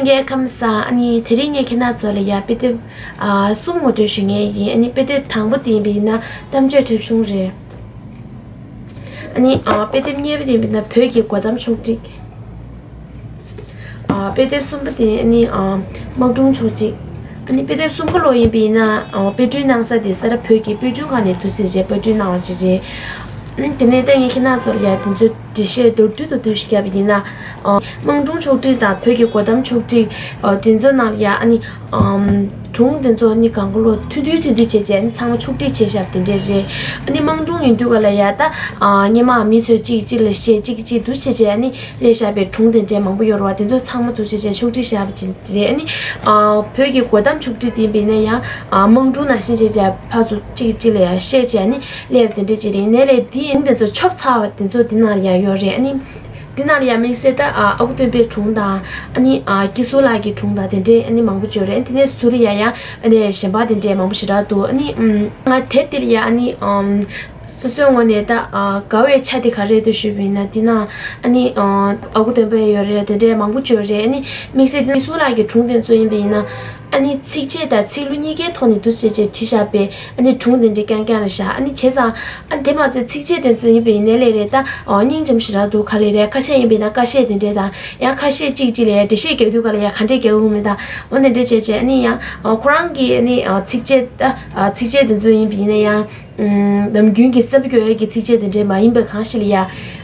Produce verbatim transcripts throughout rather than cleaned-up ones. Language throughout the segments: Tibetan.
ལྷན་རྒྱས་ཁམས་བཟང་། ཨ་ནི་དེ་རིང་ངས་ཁྱེད་རྣམ་ཚོ་ལ་ཡ་དཔེ་དེབ་ཨ་གསུམ་ངོ་སྤྲོད་ཞུ་མཁན་ཡིན། ཨ་ནི་དཔེ་དེབ་དང་པོ་དེ་ཡིན་པ་ཡིན་ན་གཏམ་བརྗོད་འཁྲབ་གཞུང་རེད། ཨ་ནི་ཨ་དཔེ་དེབ་གཉིས་པ་དེ་ཡིན་པ་ཡིན་ན་བོད་ཀྱི་དགོད་གཏམ་ཕྱོགས་སྒྲིག་ཨ་དཔེ་དེབ་གསུམ་པ་དེ་ཨ་ནི་ཨ་དམག་སྒྲུང་ཕྱོགས་སྒྲིག་ཨ་ནི་དཔེ་དེབ་གསུམ་ཀ་ལོ་ཡིན་པ་ཡིན་ན་ཨ་དཔེ་སྐྲུན་གནང་ས་དེ་ས་རཱ་བོད་ཀྱི་དཔེ་སྐྲུན་ཁང་ནས་འདུག་སེ་བྱས་དཔེ་སྐྲུན་གནང་བ་ཅིག་རེད། ཨ་ནི་དེ་ནས་ད་ངས་ཁྱེད་རྣམ་ཚོ་ལ་ཡ་དེ་ཚོའི་འགྲེལ་བཤད་མདོར་བསྡུས་དུ་བསྡུས་ཤིག་བརྒྱབ་པ་ཡིན་ན། ཨ་དམག་སྒྲུང་ཕྱོགས་སྒྲིག་དང་བོད་ཀྱི་དགོད་གཏམ་ཕྱོགས་སྒྲིག་ཨ་དེ་ཚོ་ནང་ལ་ཡ་ཨ་ནི་ཨམ་སྒྲུང་དེ་ཚོ་ཨ་ནི་གང་ག་ལོ་ཐུང་ཐུང་ཐུང་ཐུང་བྱས་བྱས་ཨ་ནི་ཚང་མ་ཕྱོགས་སྒྲིག་བྱས་བཞག་པ་དེ་འདྲས་རེད། ཨ་ནི་དམག་སྒྲུང་ཡིན་དུས་ག་ལ་ཡ་ད་ཨ་སྔོན་མ་མི་ཚོས་གཅིག་གིས་གཅིག་ལ་བཤད། གཅིག་གིས་གཅིག་འདུག་བྱས་བྱས་ཨ་ནི་སླེབས་བཞག་པའི་སྒྲུང་དེ་འདྲས་མང་པོ་ཡོད་རེད་བ། དེ་ཚོ་ཚང་མ་འདུག་བྱས་བྱས་ཕྱོགས་སྒྲིག་བཞག་པ་ཅིག་རེད། ཨ་ནི་ཨ་བོད་ཀྱི་དགོད་གཏམ་ཕྱོགས་སྒྲིག་དེ་ཡིན་པ་ཡིན་ན་ཡང་ཨ་དམག་སྒྲུང་ནང་བཞིན་བྱས་བྱས་ཕར་ཚུར་གཅིག་གིས་གཅིག་ལ་ཡང་བཤད་བྱས་ཨ་ནི་སླེབས་པ་དེ་འདྲས་ཅིག་རེད། ཡིན་ནའི་ལས་དེ་ཡིན་དེ་ཚོ་ཆོབ་ཚར་བ་དེ་ཚོ་དེ་ནང་ལ་ཡང་ཡོད་རེད། ཨ་ནི་འདི་ནང་ལ་ཡང་དམིགས་བསལ་ད་ཨ་ཨ་ཁུ་སྟོན་པའི་སྒྲུང་དང་ཨ་ནི་ཨ་སྐྱིད་ཟུར་ལགས་ཀྱི་སྒྲུང་དང་དེ་འདྲའི་ཨ་ནི་མང་པོ་ཅིག་ཡོད་རེད། དེ་ནས་ཟུར་ཡ་ཡང་ཨ་ནི་གཞན་པ་དེ་འདྲའི་མང་པོ་ཞེ་དྲག་འདུག་ཨ་ནི་ཨམ་ང་དེབ་འདི་ལ་ཡང་ཨ་ནི་ཨམ་སོ་སོའི་ངོས་ནས་ད་ཨ་དགའ་བའི་ཆ་དེ་ག་རེ་རེད་དུ་ཞུས་པ་ཡིན་ན། འདི་ན་ཨ་ནི་ཨ་ཨ་ཁུ་སྟོན་པ་ཡོད་རེད། དེ་འདྲའི་མང་པོ་ཅིག་ཡོད་རེད། ཨ་ནི་དམིགས་བསལ་སྐྱིད་ཟུར་ལགས་ཀྱི་སྒྲུང་དེ་ཚོ་ཡིན་པ་ཡིན་ན། ཨ་ནི་ཚིགས་བཅད་དང་ཚིག་ལྷུག་གཉིས་ཀའི་ཐོག་ནས་འདུག་སེ་བྱས་བྱས་བྲིས་བཞག་པའི་ཨ་ནི་སྒྲུང་དེ་འདྲ་རྐྱང་རྐྱང་རེད་ཤག་ཨ་ནི་བྱས་ཙང་ཨ་ནི་དེ་མ་ཚད་ཚིགས་བཅད་དེ་ཚོ་ཡིན་པ་ཡིན་ནའི་ལས་རེད་ད། ཨོ་སྙིང་རྗེ་མོ་ཞེ་དྲག་འདུག་ག་ལེ་རེད། ཁ་ཤས་ཡིན་པ་ཡིན་ན་ཀ་ཤས་དེ་འདྲས་དང་ཡང་ཁ་ཤས་གཅིག་གཅིག་ལ་ཡང་འགྲེལ་བཤད་རྒྱག་དུས་ག་ལ་ཡང་ག་འདྲས་རྒྱག་དགོས་མེད་ད། ཨོ་དེ་འདྲས་བྱས་བྱས་ཨ་ནི་ཡང་ཨོ་ཁོ་རང་གི་ཨ་ནི་ཨོ་ཚིགས་བཅད་ད་ཨོ་ཚིགས་བཅད་དེ་ཚོ་ཡིན་པ་ཡིན་ན་ཡང་། ནམ་རྒྱུན་གྱི་སེམས་པ་སྐྱོ་ཡས་ཀྱི་ཚིགས་བཅད་དེ་འདྲས་མ་ཡིན་པའི་གང་ཞིག་ལ་ཡ།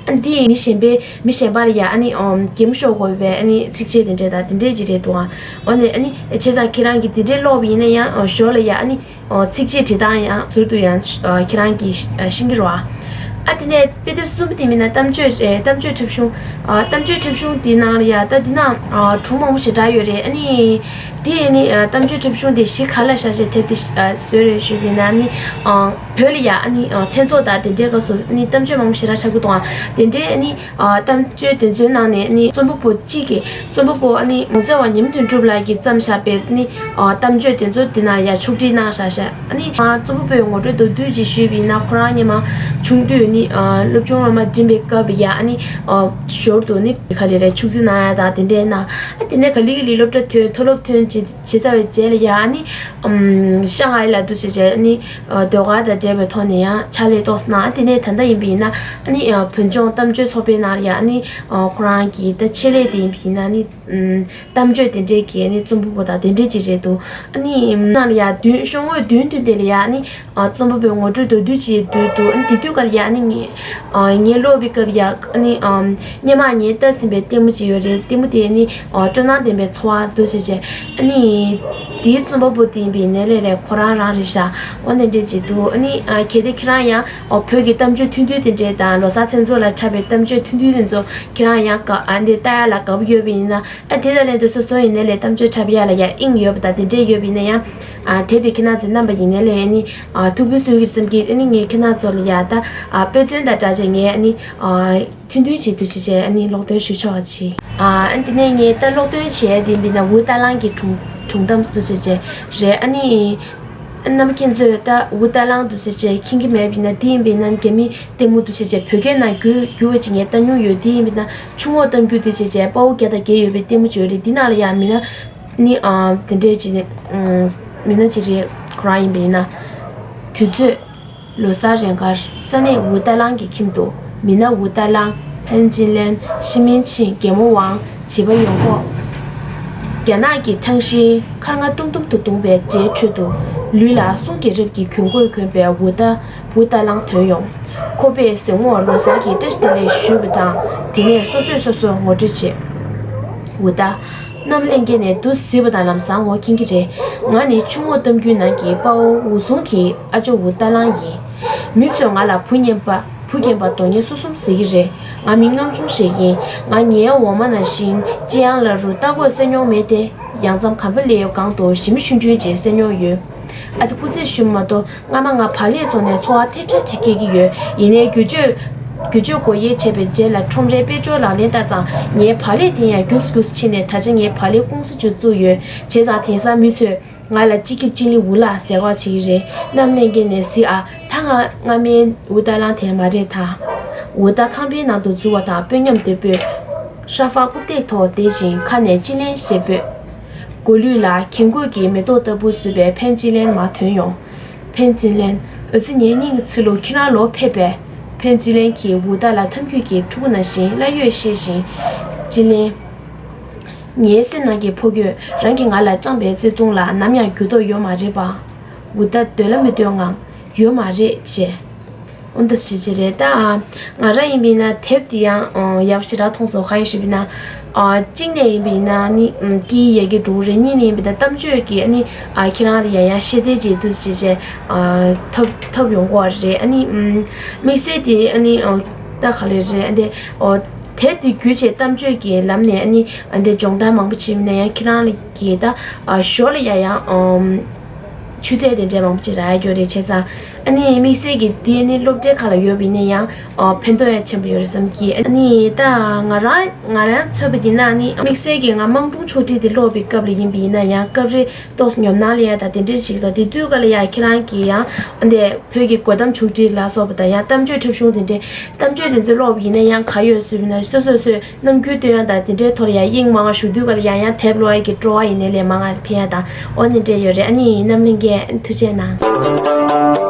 ཨ་འདི་མི་གཞན་པའི་མི་གཞན་པ་ལ་ཡ་ཨ་ནི་ཨོམ་གད་མོ་ཤོར་དགོས་པའི་ཨ་ནི་ཚིགས་བཅད་དེ་འདྲས་དང་དེ་འདྲས་ཅིག་རེད་འདུག་ཨ། འོ་ནས་ཨ་ནི་བྱས་ཙང་ཁྱེད་རང་གིས་དེ་འདྲས་ཀློག་པ་ཡིན་ན་ཡང་ཨོ་ཞོར་ལ་ཡ་ཨ་ནི་ཨོ་ཚིགས་བཅད་བྲིས་སྟངས་ཡང་ཟུར་དུ་ཡང་ཨ་ཁྱེད་རང་གིས་ཤེས་ཀྱི་རེད་ཨ། ཨ་དེ་ནས་དཔེ་དེབ་གསུམ་པ་དེ་མིན་ན་གཏམ་བརྗོད་རེད། གཏམ་བརྗོད་འཁྲབ་གཞུང་། ཨ་གཏམ་བརྗོད་འཁྲབ་གཞུང་དེའི་ནང་ལ་ཡ་ད་འདི་ན་ཨ་སྒྲུང་མང་པོ་ཞེ་དྲག་ཡོད་རེད། ཨ་ནི་དེ་ཨ་ནི་ཨ་གཏམ་བརྗོད་འཁྲབ་གཞུང་དེ་གཞི་ག་ལ་བཞག་བྱས་དེབ་དེ་ཨ་བཟོས་རེད་ཞུས་པ་ཡིན་ན་ཨ་ནི་ཨ། བོད་ལ་ཡ་ཨ་ནི་ཨ་མཚན་ཚོགས་དང་དེ་འདྲའི་སྐབས་སུ་ཨ་ནི་གཏམ་བརྗོད་མང་པོ་ཞེ་དྲག་འཁྲབ་ཀྱི་འདུག་ཨ། དེ་འདྲའི་ཨ་ནི་ཨ་གཏམ་བརྗོད་དེ་ཚོའི་ནང་ནས་ཨ་ནི་རྩོམ་པ་པོ་གཅིག་གིས་རྩོམ་པ་པོ་ཨ་ནི་མ་བཙལ་བ་ཉི་མ་དོན་གྲུབ་ལགས་ཀྱིས་བརྩམས་བཞག་པའི་ཨ་ནི་ཨ་གཏམ་བརྗོད་དེ་ཚོ་དེ་ནང་ལ་ཡ་ཕྱོགས་སྒྲིག་གནང་བཞག་ཤག་ཨ་ནི་ཨ་རྩོམ་པ་པོའི་ངོ་སྤྲོད་མདོར་བསྡུས་ཅིག་ཞུས་པ་ཡིན་ན། ཁོ་རང་སྔོན་མ་ཆུང་དུས་ཨ་ནི་ཨ་སློབ་ཆུང་སློབ་མ་འགྲིམ་པའི་སྐབས་ལ་ཡ་ཨ་ནི་ཨ་ཞོར་དུ་ཨ་ནི་ག་ལེ་རེད་ཕྱུགས་རྫི་གནང་ཡ་དང་དེ་འདྲའི་གནང་། ཨ་དེ་ནས་ག་ལེ་ག་ལེ་སློབ་གྲྭ་ཐོན་མཐོ་སློབ་ཐོན་ཅིག་བྱས་ཚར་བའི་རྗེས་ལ་ཡ་ཨ་ནི་ཨམ་ཤང་ཧའེ་ལ་འདུག་སེ་བྱས་ཨ་ནི་ཨ་ཟློས་གར་དང་འབྲེལ་བའི་ཐོག་ནས་ཡང་ཕྱག་ལས་ཏོག་ཙམ་གནང་། ཨ་དེ་ནས་ད་ལྟ་ཡིན་པ་ཡིན་ན་ཨ་ནི་ཨ་བོད་ལྗོངས་གཏམ་བརྗོད་ཚོགས་པའི་ནང་ལ་ཡ་ཨ་ནི་ཨ་ཁོ་རང་གི་ད་ཆེད་ལས་དེ་ཡིན་པ་ཡིན་ན་ཨ་ནི་ཨམ་གཏམ་བརྗོད་དེ་འདྲས་ཀྱི་ཨ་ནི་རྩོམ་པ་པོ་དང་དེ་འདྲས་ཅིག་རེད་འདུག་ཨ་ནི་ནང་ལ་ཡ་བདུན་ཤོག་ངོས་བདུན་བདུན་དེ་ལ་ཡ་ཨ་ནི་ཨ་རྩོམ་པ་པོའི་ངོ་སྤྲོད་མདོར་བསྡུས་ཅིག་བསྡུས་འདུག་ཨ་ནི་དེ་དུས་ག་ལ་ཡ་ཨ་ནི་ངས་ཨ་ངས་ཀློག་པའི་སྐབས་ཡ་ཨ་ནི་ཨམ་སྔོན་མ་ངས་ལྟ་ཟིན་པའི་ལྟད་མོ་ཅིག་ཡོད་རེད། ལྟད་མོ་དེ་ཨ་ནི་ཨ་སྤྲོ་སྣང་ལྡན་པའི་ཚོར་བ་འདུག་ཟེར་བྱས། ཨ་ནི་དེའི་རྩོམ་པ་པོ་དེ་ཡིན་པའི་ནས་ལས་རེད། ཁོ་རང་རང་རེད་ཤག་འོ་དེ་འདྲས་ཅིག་འདུག་ཨ་ནི་ཨ་གལ་ཏེ་ཁྱེད་རང་ཡང་ཨ་བོད་ཀྱི་གཏམ་བརྗོད་ཐུང་ཐུང་དེ་འདྲས་དང་ལོ་གསར་མཚན་ཚོགས་ལ་འཁྲབ་པའི་གཏམ་བརྗོད་ཐུང་ཐུང་དེ་ཚོ་ཁྱེད་རང་ཡང་དགའ་ཨ་འདི་ལྟ་ཡ་ལ་དགའ་པོ་ཡོད་པ་ཡིན་ན། ཨ་དེ་དང་ལྷན་དུ་སོ་སོ་ཡིན་ནའི་ལས་གཏམ་བརྗོད་འཁྲབ་ཡ་ལ་ཡ་དབྱིངས་ཡོད་པ་དང་དེ་འདྲས་ཡོད་པ་ཡིན་ན་ཡང་། ཨ་དེབ་དེ་ཁྱེད་རང་ཚོའི་རྣམ་པ་ཡིན་ནའི་ལས་ཨ་ནི་ཨ་ཐུགས་ཕན་གསོས་ཀྱི་བསམ་གྱི། ཨ་ནི་ངས་ཁྱེད་རང་ཚོ་ལ་ཡ་ད་ཨ་དཔེ་མཚོན་དང་སྦྲགས་བྱས་ངས་ཨ་ནི་ཨ་ཐུང་ཐུང་བྱེད་དུ་བྱེད་བྱས་ཨ་ནི་ཀློག་འདོན་ཞུ་ཆོག་པ་བྱེད། ཨ་ཨ་དེ་ནས་ངས་ད་ཀློག་འདོན་བྱས་ཏེ་ཡིན་པ་ཡིན་ན་ཝུའུ་ཏཱ་ལང་གི་སྒྲུང་སྒྲུང་གཏམ་དུ་བྱེད་བྱས་རེད། ཨ་ནི་རྣམ་པ་ཁྱེད་ཚོས་ད་ཝུའུ་ཏཱ་ལང་དུ་བྱེད་བྱས་མཁྱེན་གྱི་མེད་པ་ཡིན་ན་དེ་ཡིན་པ་ཡིན་ན་རྒྱ་མི་ལྟད་མོ་དུ་བྱེད་བྱས་བོད་སྐད་ནང་བསྒྱུར་བསྒྱུར་བ་ཅིག་ངས་ལྟ་མྱོང་ཡོད། དེ་ཡིན་པ་ཡིན་ན་ཆུ་ངོགས་གཏམ་རྒྱུད་དེ་བྱེད་བྱས་དཔའ་བོ་བརྒྱ་དང་བརྒྱད་ཡོད་པའི་ལྟད་མོ་ཅིག་ཡོད་རེད། འདི་ནང་ལ་ཡང་མི་སྣ་ནི་ཨ་དེ་འདྲས་ཅིག་ནི་ཨ་མི་སྣ་ཅིག་རེད། ཁོ་རང་ཡིན་པ་ཡིན་ན་དུས་ཚོད། ལོ་གསར་རན་དཀར། ས་གནས་ཝུའུ་ཏཱ་ལང་གི་ཁྱིམ་དུ། མི་སྣ་ཝུའུ་ཏཱ་ལང་། ཕན་ཅིན་ལན། ཤི་མིན་ཆིང་། རྒན་མོ་ཝང་། བྱིས་པ་ཡོང་ཁོག་རྒྱ་ནག་གི་ཁྲང་ཤིའི་མཁར་རྔ་ཏུམ་ཏུམ་དུ་གདུང་བའི་སྒྲའི་ཁྲོད་དུ། ལུས་ལ་གསུང་གི་རབ་ཀྱི་གྱོན་གོས་གྱོན་པའི་ཝུའུ་ཏཱ་ཝུའུ་ཏཱ་ལང་ཐོན་ཡོང་། ཁོ་པས་གཟིགས་མོར་ལོ་གསར་གྱི་བཀྲ་ཤིས་བདེ་ལེགས་ཞུས་པ་དང་། དེ་ནས་སོ་སོས་སོ་སོ་ངོ་སྤྲོད་བྱས། ཝུའུ་ཏཱ། གནམ་ལྷན་རྒྱས་ནས་འདུག་གཟིགས་པ་དང་ལམ་སང་ངོ་མཁྱེན་གྱི་རེད། ང་ནི་ཆུ་ངོགས་གཏམ་རྒྱུད་ནང་གི་དཔའ་བོ་ཝུའུ་ཟུང་གི་ཨ་ཅོ་ཝུའུ་ཏཱ་ལང་ཡིན། མི་ཚོས་ང་ལ་བུ་རྙེད་པ་བུ་རྒན་པ་མདོག་ཉེས་གསུམ་གསུམ་ཟེར་གྱི་རེད། ང་མི་ངམ་ཆུང་ཞིག་ཡིན། ང་ངའི་འོག་མ་ནང་བཞིན་ཅི་ཡང་ལ་རུ་ལྟ་སྐོར་སེ་མྱོང་མེད་དེ། ཡང་མཚམས་གམ་པ་ལའི་སྒང་དུ་ཞི་མི་ཆུང་ཆུང་ཅིག་སེ་མྱོང་ཡོད། ཨ་ཙི་སྐུ་ཚེ་ཞུམ་མ་གཏོགས། སྔ་མ་ང་བག་ལེབ་བཙོང་ནས་འཚོ་བ་ཐེབས་ཆག་ཅིག་སྐྱེལ་གྱི་ཡོད། ཡིན་ནའི་སྒྱུར་བཅོས། སྒྱུར་བཅོས་སྒོ་དབྱེ་བྱས་པའི་རྗེས་ལ་ཁྲོམ་རའི་དཔལ་འབྱོར་ལག་ལེན་བསྟར་ཙང་ངའི་བག་ལེབ་དེ་ཡང་རྒྱུགས་སུ་རྒྱུགས་སུ་ཕྱིན་ནས་ད་ཆ་ངས་བག་ལེབ་ཀུང་སི་ཅིག་བཙུགས་ཡོད། བྱས་ཙང་དེང་སང་མི་ཚོས་ང་ལ་སྤྱི་ཁྱབ་ཅིང་ལི་ཝུ་ལགས་ཟེར་གོ་བྱེད་ཀྱི་རེད། གནམ་ལྷན་རྒྱས་ནས་གཟིགས་ཨ། ད་ང་སྔ་མའི་ཝུའུ་ཏཱ་ལང་དེ་མ་རེད་ད། ཝུའུ་ཏཱ་ཁང་པའི་ནང་དུ་འཛུལ་བ་དང་དཔོན་ཉམས་དོད་པོས། ཧྲ་ཧྥ་རྐུབ་སྟེགས་ཐོག་བསྡད་ཅིང་ཁ་ནས་ཅི་ལེན་ཞེས་འབོད། མགོ་ལུས་ལ་གྱེན་འགུལ་གྱི་མེ་ཏོག་ལྟ་བུ་བཟོས་པའི་ཕན་ཅི་ལེན་མར་ཐོན་ཡོང་། ཕན་ཅི་ལེན། ཨ་ཙི། ངའི་སྙིང་གི་ཚིག་ལོ་ཁྱེད་རང་ལོ་ཕེབས་པས། ཕན་ཅི་ལེན་གྱིས་ཝུ་ཏཱ་ལ་འཐམ་འཁྱུད་ཀྱི་ཕྲུ་གུ་ནང་བཞིན་གླ་ཡོད་བཤད་བཞིན། ཅི་ལེན། ངའི་སེམས་ནང་གི་ཕོ་རྒོད་རང་གིས་ང་ལ་བཅངས་པའི་བརྩེ་དུང་ལ་ནམ་ཡང་འགྱུར་ལྡོག་ཡོད་མ་རེད་པ། ཝུ་ཏཱ་འདོད་ལ་མི་འདོད་ངང་། ཡོད་མ་རེད་ཅེས། འོ་འདི་ཞིག་ཅིག་རེད་ད། ང་རང་ཡིན་པ་ཡིན་ན་དེབ་འདི་ཡང་ཡག་པོ་ཞེ་དྲག་མཐོང་སོང་། གང་ཡིན་ཞུས་པ་ཡིན་ན། གཅིག་ནས་ཡིན་པ་ཡིན་ན་ནི་སྐད་ཡིག་ཡག་གི་འགྲོ་གི་རེད། གཉིས་ནས་ཡིན་པ་ཡིན་ན་གཏམ་བརྗོད་ཀྱི་ཨ་ནི་ཁྱེད་རང་ལ་ཡང་ཡང་ཤེས་ཚད་ཅིག་འདུག་ཅིག་ཅིག་ཐོབ་ཐོབ་ཡོང་གི་རེད། ཨ་ནི་དམིགས་བསལ་དེ་ཨ་ནི་ད་ག་ལེ་རེད། ཨ་འདི་དེབ་དེ་བརྒྱུད་བྱས་གཏམ་བརྗོད་ཀྱི་ལམ་ནས་ཨ་ནི་ཨ་འདི་སྦྱོང་བརྡར་མང་པོ་བྱས་པ་ཡིན་ན་ཡང་ཁྱེད་རང་ལ་གི་ད་ཞོར་ལ་ཡང་ཡང་ཆུ་ཚད་དེ་འདྲའི་མང་པོ་ཅིག་རག་ཡོད་རེད། བྱས་ཙང་ཨ་ནི་དམིགས་བསལ་གྱི་དེ་ནི་སློབ་གྲྭའི་ཁག་ལ་ཡོད་པ་ཡིན་ན་ཡང་ཕན་ཐོགས་ཡང་ཆེན་པོ་ཡོད་རེད་བསམ་གི། ཨ་ནི་ད་ང་རང་ང་རང་མཚོན་པ་ཡིན་ན་ནི་དམིགས་བསལ་གྱི་ང་དམངས་སྒྲུང་ཕྱོགས་སྒྲིག་དེ་ཀློག་པའི་སྐབས་ལ་ཡིན་པ་ཡིན་ན་ཡང་སྐབས་རེ་ཏོག་ཙམ་ཉོབ་སྣང་སླེབས་ཡ་ད་དེ་འདྲ་ཞིག་འདུག་དེ་དུས་སྐབས་ལ་ཡ་ཁྱེད་རང་གིས་ཡང་འདི་བོད་ཀྱི་དགོད་གཏམ་ཕྱོགས་སྒྲིག་ལ་སོགས་པ་དང་ཡང་གཏམ་བརྗོད་འཁྲབ་གཞུང་དེ་འདྲའི་གཏམ་བརྗོད་དེ་ཚོ་ཀློག་པ་ཡིན་ན་ཡང་ག་ཡོད་ཟེར་བ་ཡིན་ན་སོ་སོ་སོས་རྣམ་འགྱུར་སྟོན་ཡ་དང་དེ་འདྲའི་ཐོག་ལ་ཡང་དབྱིངས་མང་བ་ཞུགས་དུས་སྐབས་ལ་ཡང་ཡང་དེབ་ཀློག་ཡ་གི་སྤྲོ་བ་ཡིན་ནའི་ལས་མང་བ་འཕེལ་ཡ་དང་འོ་ནི་འདྲ་ཡོད་རེད། ཨ་ནི་རྣམ་གླིང་རྒན་ཐུགས་རྗེ་གནང་།